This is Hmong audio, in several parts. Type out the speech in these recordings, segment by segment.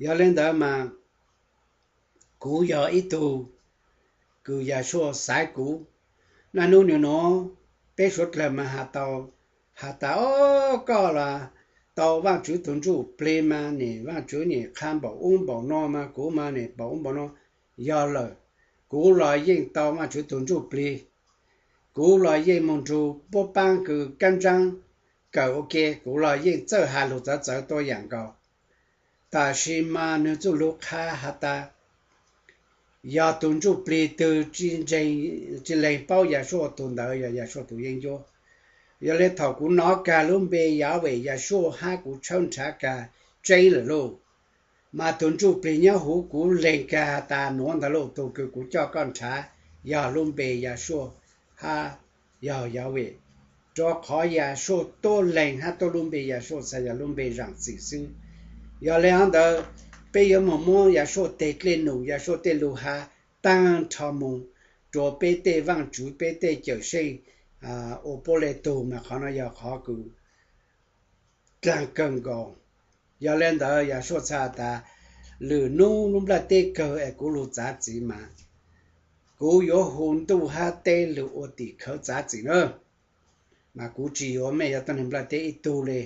Yog le ntawd mas kuv yog ib tug kws Yasua xaiv kuv. Naj nub nws nuav peb suav dlawg mas has tau, has tas, o, koj los tau Vaajtswv tug ntsuj plig mas nim Vaajtswv nim qha npaum ub npaum no mas kuv mas nim npaum ub npaum no. Yog lawm, kuv los yeej tau Vaajtswv tug ntsuj plig. Kuv los yeej moog nrug puab paab kws kaab ntsaab kawm ua ke, kuv los yeej txawj has lug txawv txawv tuab yaam nkaus. Tab sis mas nwg txuj lug qha has tas, yog tug ntsuj plig twg tsi leeg paub Yasua tug ntawd yog Yasua tug yeeb ncuab. Yog le thaum kuv nov kag lub npe Yahweh Yasua hab kuv tshawb nrhav kag tseeb lawm lauj, mas tug ntsuj plig nyob huv kuv leeg kag has tas, nuav ntag lauj, tug kws kuv coj koj nrhav yog lub npe Yasua hab yog Yahweh, rua qhov Yasua tuab leeg hab tuab lub npe Yasua txhad yog lub npe zaam txim xwb. Yog le hov ntawd, peb yuav moog muab Yasua teg dlej num, Yasua tej lug has taag nrho moog rua peb tej vaajtswv, peb tej cawm seej ua puab le tug, mas qhov no yog qhov kws dlaag kawg nkaus. Yog le ntawd Yasua txhad tas, lwm nub lub nplaj teb kawg es kuv lug txav txiv mas, kuv yuav hu ntuj hab teb lug ua tim khawv txav txim na, mas kuv tsi yuav mej yog tuab neeg nplaj teb ib tug le.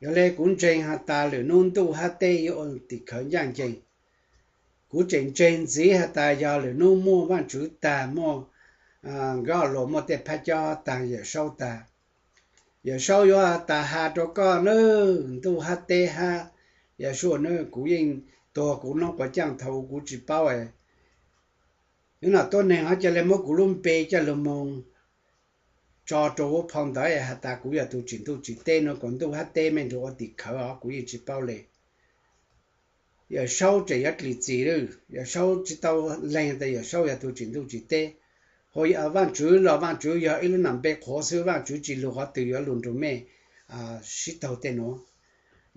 Yog le kuv ntseeg has tas lwm nub ntuj hab teb yuav ua tim khawv ncaaj nceeg. Kuv tseem ntseeg ntxiv has tas yog lwm nub muaj vaajtswv tag, muaj nkauj luas, muaj tej phab cob taag, Yawm Saub tag, Yawm Saub yuav tas has rua koj nawb, ntuj hab teb hab Yasua nawb, kuv yeej tuag kuv noob quas caaj thaus kuv tsi paub. Nub no tuab neeg ho ca le muab kuv lub npe coj lug moog tso rua huv phau ntawv has tas kuv yog tug tsim ntuj tsim teb no, kuas ntuj hab teb mej nrug ua tim khawv os, kuv yeej tsi paub le. Yawm Saub tseem yuav dlim txim, Yawm Saub tsi tau leeg tas Yawm Saub yog tug tsim ntuj tsim teb. Ho Vaajtswv los Vaajtswv yog ib lub nam npe qhuav xwb, Vaajtswv tsi lug qhov twg yuav lug nrug mej sib taug tej nuav.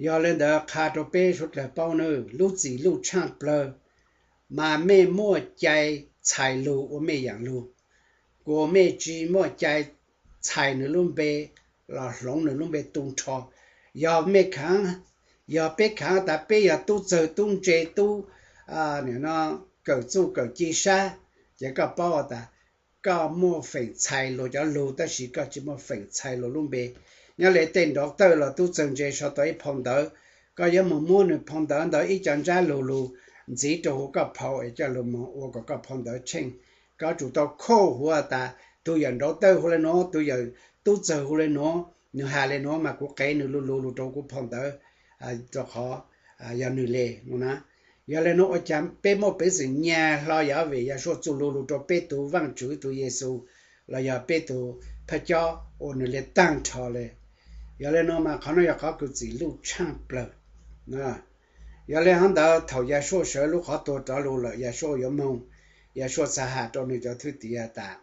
Yog le ntawd qha rua peb suav dlawg paub nawb, lub txim luj tshaaj plawg, mas mej muaj cai txhais lug ua mej yaam lug, kuas mej tsi muaj cai txhais nwg lub npe los hloov nwg lub npe tu nrho. Yog mej khaav, yog peb khaav tas peb yog tub txawg tub ntse tub kawm txuj kawm ci sab, ces koj paub tas koj muaj feem txhais luas cov lug, tab sis koj tsi muaj feem txhais luas lub npe. Nyob le tej nraug tawj los tub txawg ntse sau tau ib phau ntawv, koj yuav moog muab nwg phau ntawv ntawd ib co ntsab lug lug ntxiv rua huv koj phau es coj lug moog ua kom koj phau ntawv tsheej. Koj tsum tau khauj huv tas tug yawm nraug tawj hu le nuav, tug yawm tub txawg hu le nuav, nwg has le nuav mas kuv qev nwg lug lug lug rua kuv phau ntawv, rua qhov yog nwg le nuav na. Yog le nuav ua caag peb muaj peev xwm nyag hlo Yahweh Yahshua txuj lug lug rua peb tug Vaajtswv tug Yexus los yog peb tug phab cob ua nwg le taag nrho le. Yog le nuav mas qhov nuav yog qhov kws txim luj tshaaj plawg. Yog le hov ntawd thaum Yahshua sawv lub qhov tuag rov lug lawm, Yahshua yuav moog, Yahshua txhad has rua nwg cov thwj tim has tas,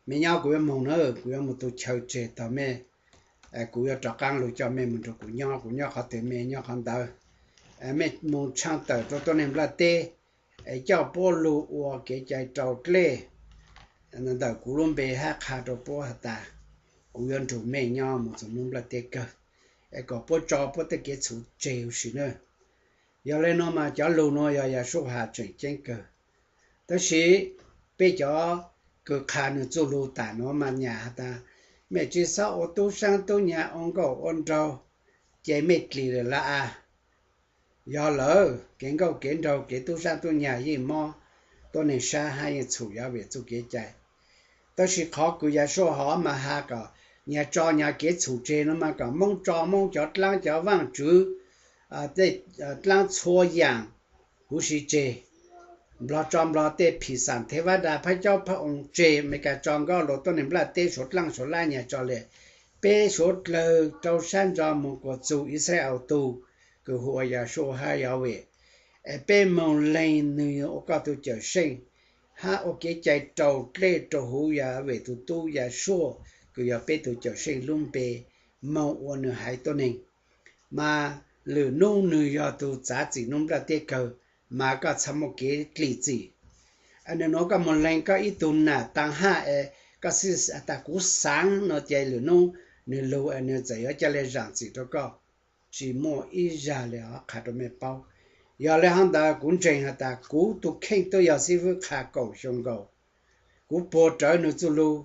mej nyob, kuv yuav moog na, kuv yuav moog tu chaw tseg tog mej, kuv yuav rov qaab lug coj mej moog nrug kuv nyob, kuv nyob qhov twg mej nyob qhov ntawd. Mej moog tshaaj tawm rua tuab neeg nplaj teb, es coj puab lug ua kev cai raus dlej ntawm kuv lub npe hab qha rua puab has tas, kuv yuav nrug mej nyob moog txug nub nplaj teb kawg, es kom puab tso puab tej kev txhum tseg huv si na. Yog le nuav mas cov lug nuav yog Yahshua has tseem ceeb kawg. Tab sis peb cov kws qha nwg txuj lug tam nuav mas nyam has tas, mej tsi xob ua tub saab tub nyag ua nkauj ua nraug, ces mej dlim lawm lauj as. Yog lawm, kev nkauj kev nraug kev tub saab tub nyag yeej mob tuab neeg sab hab yeej txhum Yahweh txuj kev cai. Tab sis qhov kws Yahshua hov mas has kom nyag tso nyag kev txhum tseg nuav mas kom Moob tso Moob, cov dlaab cov vaajtswv, tej dlaab txhua yaam huv si tseg. Nplog tso Nplog, tej phim xam thej vab da phab cob phab oo tseg, Amelikas tso, nkauj luas, tuab neeg nplaj teb suav dlaab suav lab nyag tso le. Peb suav dlawg rau sab ntso moog kuas txug Israel tug kws hu ua Yahshua hab Yahweh, es peb moog lees nwg ua koj tug cawm seej, hab ua kev cai raus dlej rua huv Yahweh tug tub Yahshua kws yog peb tug cawm seej lub npe, moog ua nwg haiv tuab neeg. Mas lwm nub nwg yog tug txav txim nub nplaj teb kawg, mas koj txhad muaj kev dlim txim. Nwg nuav koj moog lees koj ib tug nam taag haj es koj xij tas kuv xaav no ces lwm nub nwg lug es nwg txawm yuav ca le zaam txim rua koj. tsis muaj ib zaj li ho qha rau mej paub. Yog li hov ntawd kuv ntseeg has tas kuv tus kheej twb yog xib fwb qha kaum xyoo nkaus, kuv puag rawv nws txuj lug,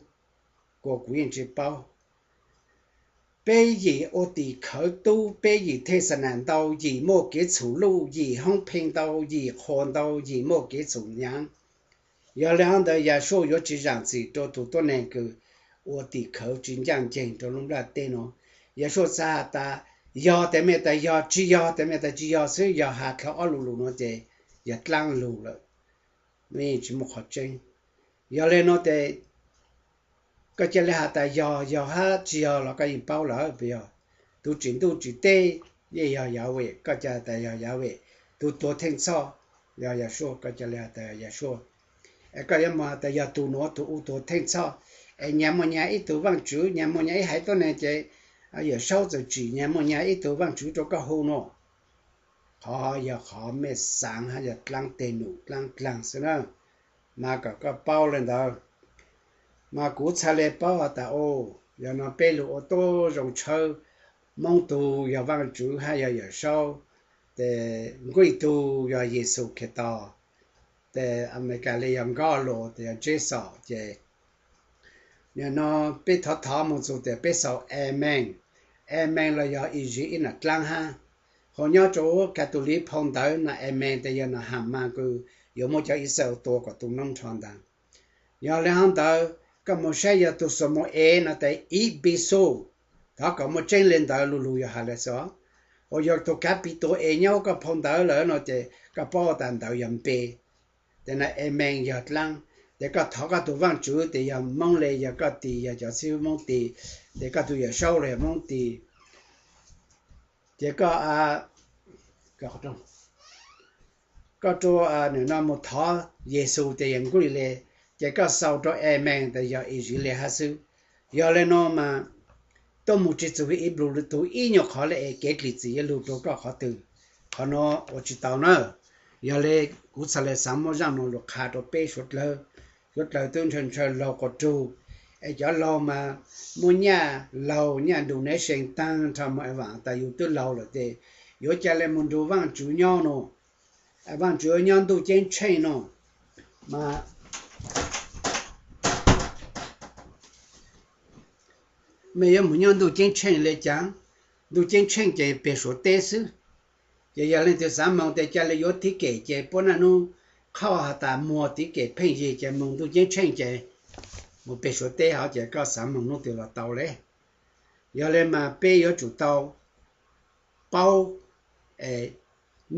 kuas kuv yeej tsis paub. Peb yim ua tim khawv tub, peb yim thej xa nas ntau, yim muaj kev txhum luj, yim hoob pheej ntau, yim qhuas ntau, yim muaj kev txhum nyaav. Yog li hov ntawd Yasua yuav tsis zaam txim rau tus tuab neeg kws ua tim khawv tsis ncaaj nceeg rau lub nplaj teb no. Yasua txhaj has tas yog tes mej tas yog, tsis yog tes mej tas tsis yog xwb, yog has dlhau ob lu lug no ces yog dlaab lug lawm, tsis muaj qhov tseeb. Yog li no tes koj ca le has tas yog, yog hab tsis yog los koj yeej paub lawm, puas yog? Tus tsim ntuj tsim teb yeej yog Yahweh, koj ca has tas yog Yahweh. Tus tuag theej txhoj yog Yahshua, koj ca le has tas yog Yahshua. Es koj yuav moog has tas yog tus nuav tus u tuag theej txhoj, es nyag muaj nyag ib tug vaajtswv, nyag muaj nyag ib haiv tuab neeg ces Yawm Saub txawm tsim nyag muaj nyag ib tug vaajtswv rau koj hu no. Qhov yog qhov mej xaav hab yog dlaab teg num dlaab dlaag xwb na. Mas kom koj paub le ntawd, mas kuv txhaj le paub has tas, o, yog no peb lug ua tuab zoo tshawb, Moob tug yog Vaajtswv hab yog Yawm Saub, tes Nquij tug yog Yexus Khetos, tes Amelikas le yog Nkoj Los tes yog Tseb Xom, ces nim no peb thov thov moog txug tias peb xaus Amen. Amen los yog Iziv ib nam dlaab hab. Ho nyob rua Catholic phau ntawv no Amen tes yog nam Hamas kws yuav muab cov Israel tua kom tu noob nrho ntag. Yog le hov ntawd koj moog saib yog tug Xamuel no tes Ib Pis Xu, thov kom muaj tseeb le ntawd lu lug yog has le xwb. Ho yog tug Kav Pis Tua Es nyob huv koj phau ntawv lawm no ces koj paub tas ntawd yog npe. Tes na Amen yog dlaab, tes koj thov koj tug Vaajtswv tes yog Moob le yog koj tis yog cov xib hwb Moob tis, tes koj tug Yawm Saub le yog Moob tis. Ces koj, koj rua, nim no moog thov Yexus tes yog Nquij le, ces koj xaus rua Amen tes yog Iziv le hab xwb. Yog le no mas tuab moog tsi txug Ib Nplus tug ib nyuag qhov le es kev dlim txim yuav lug rua koj qhov twg, qhov no ua tsi tau na. Yog le kuv txhaj le xaav muab zaaj no lug qha rua peb suav dlawg. Suav dlawg twb ntshaw ntshaw laug quas rug, es cov laug mas muab nyaj laug nyaj ntu nev see taag nrho mas vaam tas yug twb laug lawm tes yuav ca le moog nrug Vaajtswv nyob no, Vaajtswv nyob Ntuj Ceeb Tsheej no. Mas mej yuav moog nyob Ntuj Ceeb Tsheej le caag? Ntuj Ceeb Tsheej ces peg Suav teb xwb. Ces yog leej twg xaav moog tes ca le yuav thib kem ces puab naj nub qhauj has tas muag thib kem pheej yig ces moog Ntuj Ceeb Tsheej ces moog peg Suav teb hov ces koj xaav moog nub twg los tau le. Yog le mas peb yuav tsum tau paub es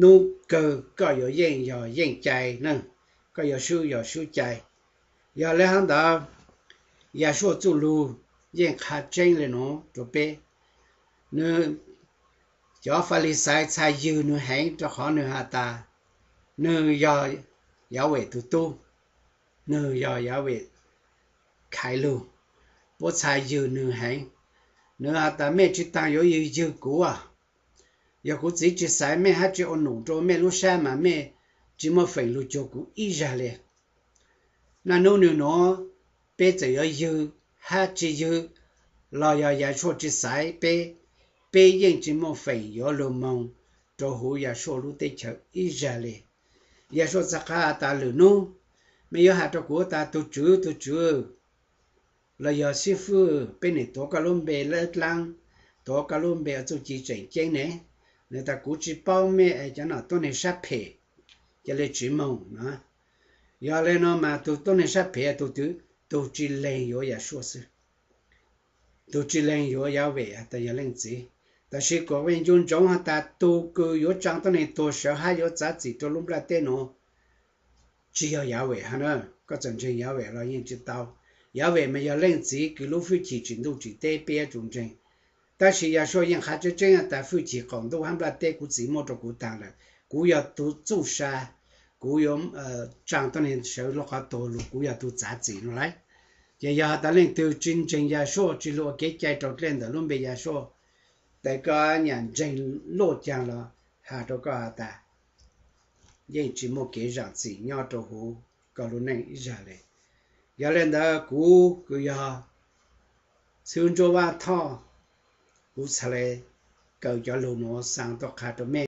nub kawg koj yuav yeej yog yeej cai na, koj yuav swb yog swb cai. Yog le hov ntawd Yahshua txuj lug yeej qha tseeb le nuav rua peb. Nwg, cov Falixais txhais ywg nwg heev rua qhov nwg has tas nwg yog Yahweh tug tub, nwg yog Yahweh khaiv lug. Puab txhais ywg nwg heev. Nwg has tas mej tsi taag yuav ywg ywg kuv, yog kuv txiv tsi xaiv mej hab tsi ua num rua mej lub sab mas mej tsi muaj feem lug cuag kuv ib zag le. Naj nub nwg nuav peb txawm yuav ywg hab tsi ywg los yog Yahshua tsi xaiv peb, peb yeej tsi muaj feem yuav lug moog rua huv Yahshua lub teb chaws ib zag le. Yahshua txhad qha tas lwm nub mej yuav has rua kuv tas tug Tswv, tug Tswv, los yog xib fwb, peb nim tuav koj lub npe dlaab dlaab, tuav koj lub npe ua txuj ci tseem ceeb ne. Nwg tas kuv tsi paub mej es cov nom tuab neeg sab phem, ca le tsiv moog no. Yog le no mas tug tuab neeg sab phem tug twg? Tug tsi leeg yuav Yahshua xwb. Tug tsi leeg yuav Yahweh has tas yog leej txiv. Tab sis kuas vaj ncu ntsoov has tas tug kws yuav tsaa tuab neeg tuag sawv hab yuav txav txim rua lub nplaj teb nuav tsi yog Yahweh hab na. Koj txawm ntseeg Yahweh los yeej tsi tau. Yahweh mas yog leej txiv kws lub hwj chim tsim ntuj tsim teb peb yuav tsum ntseeg. Tab sis Yahshua yeej qha tseeb tseeb tas hwj chim qaum ntuj hab nplaj teb kuv txiv muab rua kuv taag lawm. Kuv yog tug txuj sa, kuv yuav tsaa tuab neeg sawv lub qhov tuag lug, kuv yog tug txav txim no lauj. Ces yog has tas leej twg tsi ntseeg Yahshua, tsi lug ua kev cai raug dlej ntawm lub npe Yahshua, tes koj nyam ntseeg luaj caag los has rua koj has tas yeej tsi muaj kev zaam txim nyob rua huv koj lub neej ib zag le. Yog le ntawd kuv kws yog xib hwb Ntsuab Vaj Thoj, kuv txhad le kaw cov lug nuav xaa tuaj qha rua mej.